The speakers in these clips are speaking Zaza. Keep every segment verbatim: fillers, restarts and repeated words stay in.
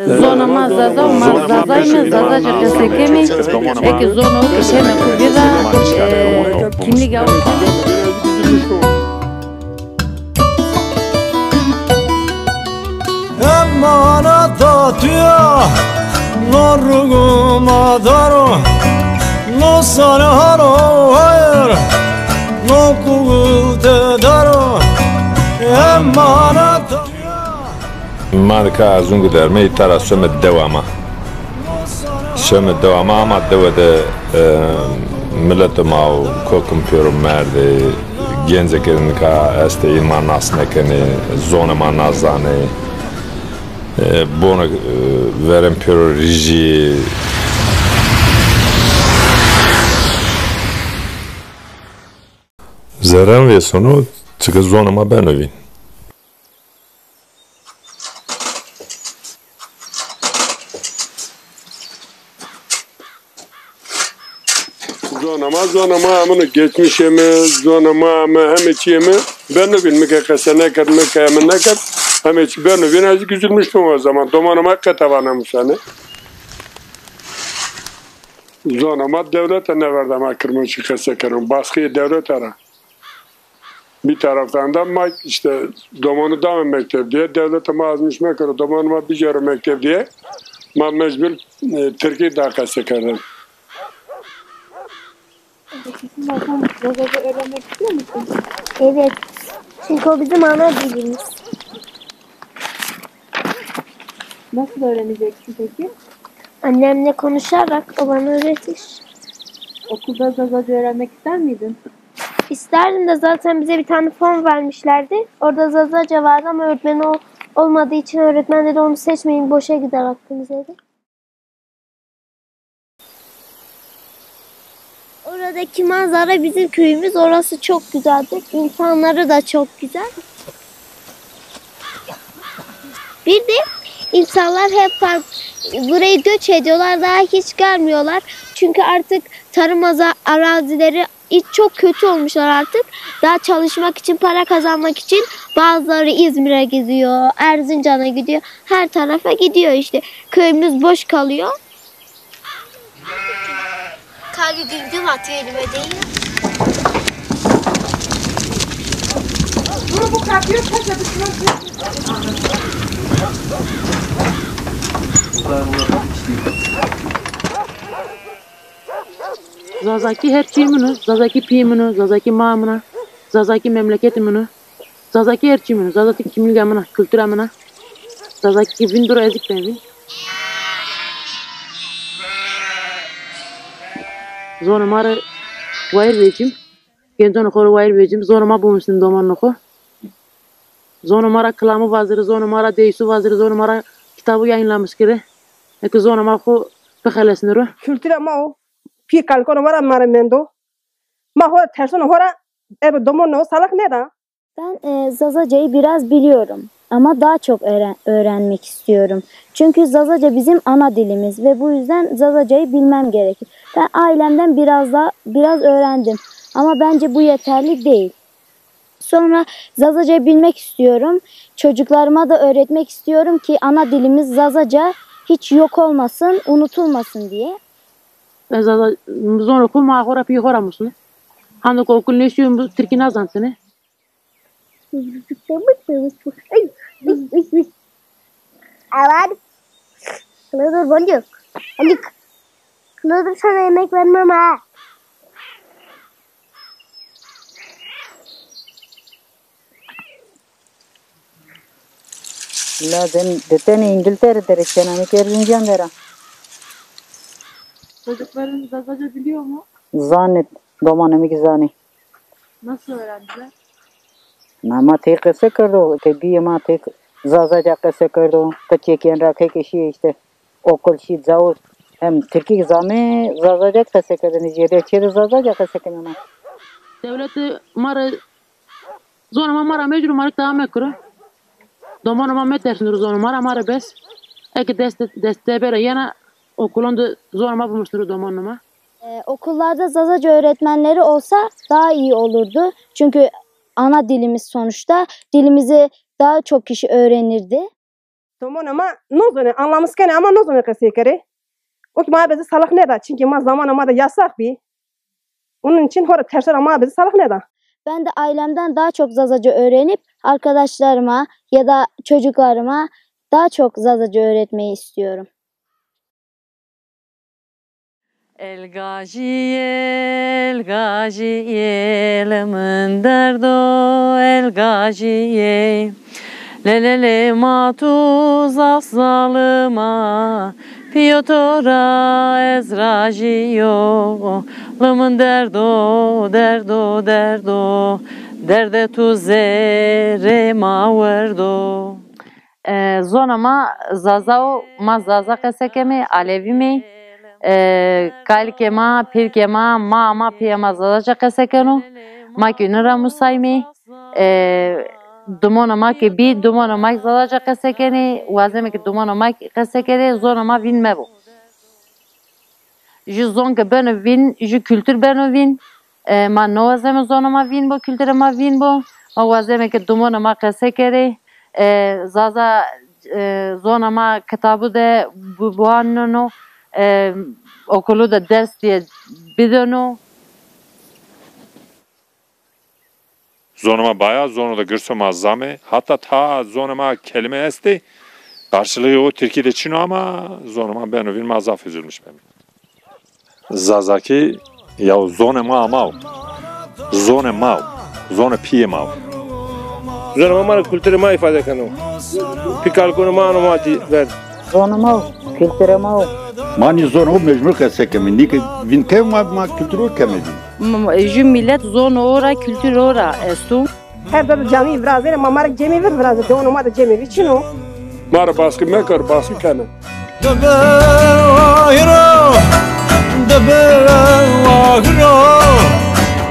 Zona ma Zaza û ma Zazayme, Zazaca qese keme. Eke zono ke keme xo vîra, e, kimlîga xo. Emaneta tuya, no rugu ma daro, no sarharo hayır, no kugu te daro, emaneta tuya. Ma nika erzûn guderme, îta ra some dewa ma. Some dewa ma, ama dewe de, e, mileto ma û kokim pêro merdê, gencê ke nika estê, ê ma nas nêkenê, zonê ma nazanê. E, bono, e, verên pêro rijî. Zerrên vêsono, çike zonê ma beno vîn. Zona ma, zona ma amino, geçmişê mi, zona ma mi, hemê çiyê mi beno vîn. Mi ke qese nêkerd, mi ke emin nêkerd, hemê çî beno vîn. Ez üzülmüş bim o zaman. Domanê ma qete vana musane. Zona ma dewlete nêverda ma kirmanckî qese keno. Baskıyê dewlete ra. Bir taraftan da ma işte domanû dame mekteb diye, devlete ma azmiş mekero, domanû ma bicero mekteb diye, ma mecbur, e, Tirkî da qese kerdin. Peki siz Zaza-, Zazaca öğrenmek istiyor musun? Evet. Çünkü o bizim ana dilimiz. Nasıl öğreneceksin peki? Annemle konuşarak, o bana öğretir. Okulda Zazaca öğrenmek ister miydin? İsterdim de zaten bize bir tane form vermişlerdi. Orada Zazaca vardı ama öğretmeni ol-, olmadığı için öğretmen dedi, "Onu seçmeyin, boşa gider vaktiniz," dedi. Oradaki manzara bizim köyümüz. Orası çok güzeldir. İnsanları da çok güzel. Bir de insanlar hep fark-, burayı göç ediyorlar. Daha hiç gelmiyorlar. Çünkü artık tarım aza-, arazileri iç çok kötü olmuşlar artık. Daha çalışmak için, para kazanmak için bazıları İzmir'e gidiyor, Erzincan'a gidiyor. Her tarafa gidiyor işte. Köyümüz boş kalıyor. Kalbi güm güm atıyor elime değiyor. Dur, bu kapıyı kapat. Zazakî her çî min o, Zazakî pîyê min o, Zazakî maa min a, Zazakî memleketê min o, Zazakî her çî min o, Zazakî kimlîga min a, kultura min a, Zazakî vîndiro ez kî ben vîn. Zonê ma rê wayîr vecîm, gencanê xo rê wayîr vecîm, zonê ma bimusnîn domanê xo. Zonê ma ra kilamû vazirî, zonê ma ra deyîsû vazirî, zonê ma ra kitabû yayınlamış kirî. Eke zonê ma xo bixelesnî ro. Kultura ma o. Pî kalkon ho ra ma rê mendo. Ma ho ra terson ho ra, ebe domon no salak nêda. Ben, e, Zazacayı biraz biliyorum ama daha çok öğren-, öğrenmek istiyorum. Çünkü Zazaca bizim ana dilimiz ve bu yüzden Zazacayı bilmem gerekir. Ben ailemden biraz da, biraz öğrendim ama bence bu yeterli değil. Sonra Zazacayı bilmek istiyorum. Çocuklarıma da öğretmek istiyorum ki ana dilimiz Zazaca hiç yok olmasın, unutulmasın diye. Ez Zaza, zonê xo ma xo ra pîyê xo ra musnî. Hande ke okul nêşîyo, bu tirkî nazantine. Aman. Kılıdır boncuk. Anik. Kılıdır sana yemek vermem ha. La ben de tenê İngiltere de ra kena, mi kî Erzincan de ra. Çocukların Zazaca biliyor mu? Zanê, domanê mi kî zanê. Nasıl öğrendiler? Na ma tey qese kerdo, ke bîyê ma tey Zazaca qese kerdo, qicêkên ra ke ke şîyê işte. Okul şî cawir, hem tirkî zanê, Zazaca qese kerdêne, jêde çê de Zazaca qese kenê ma. Dewlete ma rê, zonê ma ma ra mecbur ma rê devam mekiro. Domanê ma metersnî ro zonê ma ra, ma rê bes. Eke dest, dest tebera yena, okulon de zonê ma bimusnî ro domanê ma. Ee, okullarda Zazaca öğretmenleri olsa daha iyi olurdu. Çünkü ana dilimiz sonuçta. Dilimizi daha çok kişi öğrenirdi. Domonê ma nozonê, anlamis kenê ama nozonê qesey kerê. O ki ma beze salix nêda, çimkî ma zamana ma de yasax bî. Onun için hora tersera ma beze salix nêda. Ben de ailemden daha çok Zazaca öğrenip arkadaşlarıma ya da çocuklarıma daha çok Zazaca öğretmeyi istiyorum. El gajî, el gajî, el min derdo, el gajî. Lê lê lê ma tu zaf zalim a, pîyo to ra ez rajî yo. Li min derdo, derdo, derdo, derdê tu zêrê ma werdo. E, zona ma Zaza o, ma Zaza qese kemê, Alevî mê. E, kalikê ma, pîrkê ma, ma, ma, pîya ma Zazaca qese keno. Ma kî nira musaymê. E, Dumona ma ke bî, dumona ma Zazaca qese kenê, wazeme ke dumona ma qese kenê, zona ma vîn mebo. Ju zon ke beno vîn, ju kultur beno vîn. E, ma no wazeme zona ma vîn bo, kultura ma vîn bo. Ma wazeme ke dumona ma qese kerê. E, Zaza, e, zona ma kitabu de bu-, buaneno, e, okulu de ders diye bideno. Zonê ma baya, zono de girso ma zame. Hatta ta zonê ma kelime estê, karşılığı o Tirkî de çin o ama zonê ma beno vîn ma zaf üzülmüş beme. Zazakî ya zonê ma ama o. Zonê ma o. Zonê pîyê ma o. Zonê ma ma rê kulturê ma îfade keno. Pî kalikonê ma ano ma dî ver. Zonê ma o. Kulturê ma o. Ma nî zonê o mecbur qese keme. Nî ke vîn ke ma, ma kultur o keme vîn. M-, m-, ju milet zon ora, kultur ora esto. Her der de camî virazêne, ma, ma rê cemî vir virazê, dewanê ma de cemî vî çin o. Ma rê baskî mekir, baskî kene. Dibe wahiro, dibe wahiro,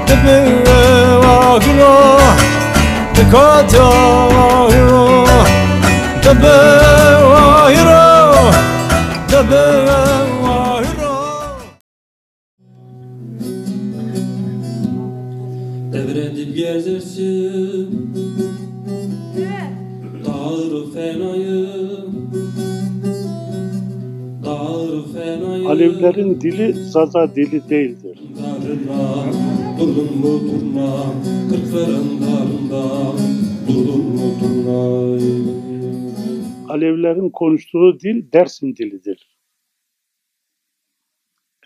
dibe wahiro, dikata wahiro, dibe wahiro, dibe wahiro. Devre dibger dersim, dağır fenayı, dağır fenayı. Alevilerin dili Zaza dili değildir. Darına, durdun mu durna, kırkların darında, durdun mu durna? Alevilerin konuştuğu dil Dersim dilidir.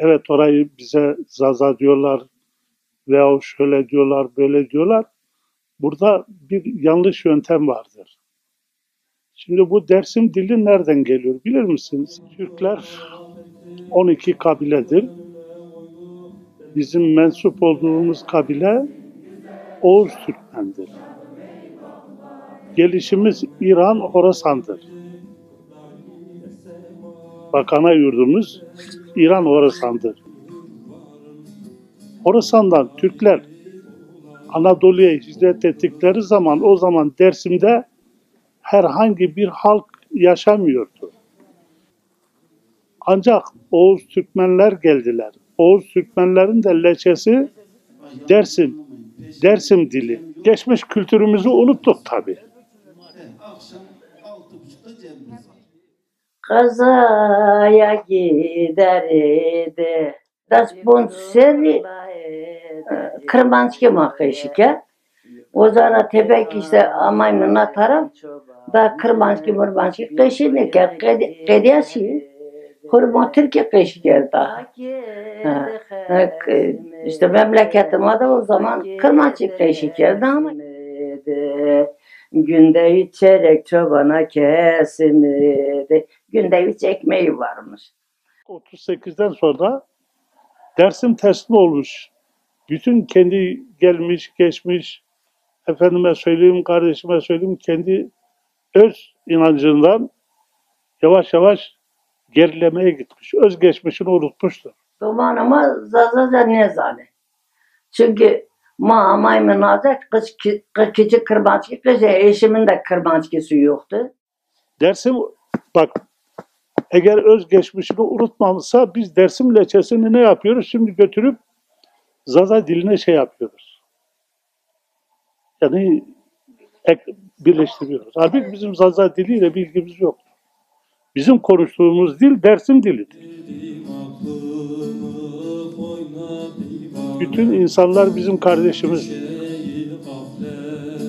Evet, orayı bize Zaza diyorlar veya şöyle diyorlar, böyle diyorlar. Burada bir yanlış yöntem vardır. Şimdi bu Dersim dili nereden geliyor bilir misiniz? Türkler on iki kabiledir. Bizim mensup olduğumuz kabile Oğuz Türkmendir. Gelişimiz İran, Horasan'dır. Bak, ana yurdumuz İran Horasan'dır. Horasan'dan Türkler Anadolu'ya hicret ettikleri zaman, o zaman Dersim'de herhangi bir halk yaşamıyordu. Ancak Oğuz Türkmenler geldiler. Oğuz Türkmenlerin de lehçesi Dersim, Dersim dili. Geçmiş kültürümüzü unuttuk tabii. Qezaya gideridi. Des ponc serrî, e, kirmanckî ma qeşî kerd. O zaman tepek işte amayme na taraf, da kirmanckî mirmanckî qeşî nêkerd. Qedi-, qedîya şî. Xo rê ma tirkî qeşî kerda. Ha, ha, k-, işte memleketê ma de o zaman kirmanckî qeşî kerda ama. Günde üç çörek çobana kesimidi. Günde üç ekmeği varmış. Otuz sekizden sonra Dersim teslim olmuş. Bütün kendi gelmiş, geçmiş, efendime söyleyeyim, kardeşime söyleyeyim, kendi öz inancından yavaş yavaş gerilemeye gitmiş. Öz geçmişini unutmuştur. Domanê ma Zazaca nêzanê. Çünkü ma amayme naza, qij ki-, qij kiçi kirmanckî, qijê eşimin de kirmanckisi yoktu. Dersim, bak, eğer öz geçmişini unutmamışsa biz Dersim lehçesini ne yapıyoruz? Şimdi götürüp Zaza diline şey yapıyoruz. Yani ek, birleştiriyoruz. Halbuki bizim Zaza diliyle bir ilgimiz yok. Bizim konuştuğumuz dil Dersim dilidir. Bütün insanlar bizim kardeşimiz.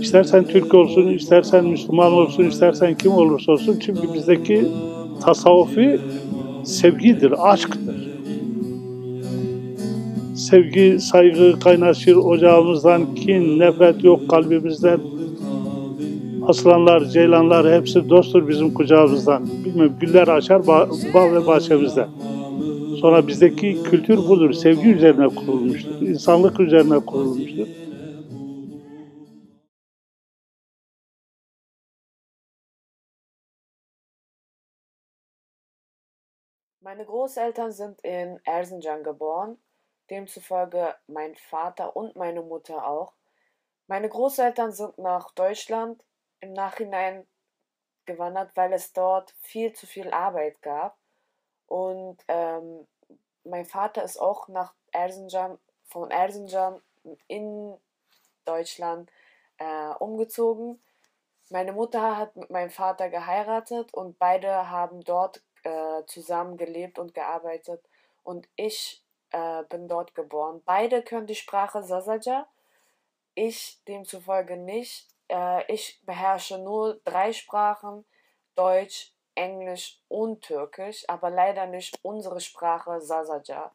İstersen Türk olsun, istersen Müslüman olsun, istersen kim olursa olsun. Çünkü bizdeki tasavvufi sevgidir, aşktır. Sevgi, saygı kaynaşır ocağımızdan, kin, nefret yok kalbimizden. Aslanlar, ceylanlar hepsi dosttur bizim kucağımızdan. Bilmem, güller açar ba-, bağ ve bahçemizde. Sonra bizdeki kültür budur. Sevgi üzerine kurulmuştur. İnsanlık üzerine kurulmuştur. Meine Großeltern sind in Erzincan geboren, demzufolge mein Vater und meine Mutter auch. Meine Großeltern sind nach Deutschland im Nachhinein gewandert, weil es dort viel zu viel Arbeit gab. Und ähm, mein Vater ist auch nach Erzincan, von Erzincan in Deutschland äh, umgezogen. Meine Mutter hat mit meinem Vater geheiratet und beide haben dort äh, zusammen gelebt und gearbeitet. Und ich äh, bin dort geboren. Beide können die Sprache Zazaca, ich demzufolge nicht. Äh, ich beherrsche nur drei Sprachen, Deutsch, Englisch und Türkisch, aber leider nicht unsere Sprache Zazaca.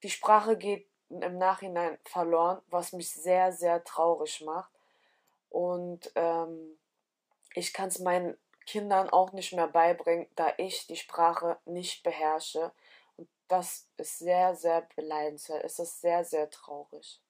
Die Sprache geht im Nachhinein verloren, was mich sehr, sehr traurig macht. Und ähm, ich kann es meinen Kindern auch nicht mehr beibringen, da ich die Sprache nicht beherrsche. Und das ist sehr, sehr beneidenswert. Es ist sehr, sehr traurig.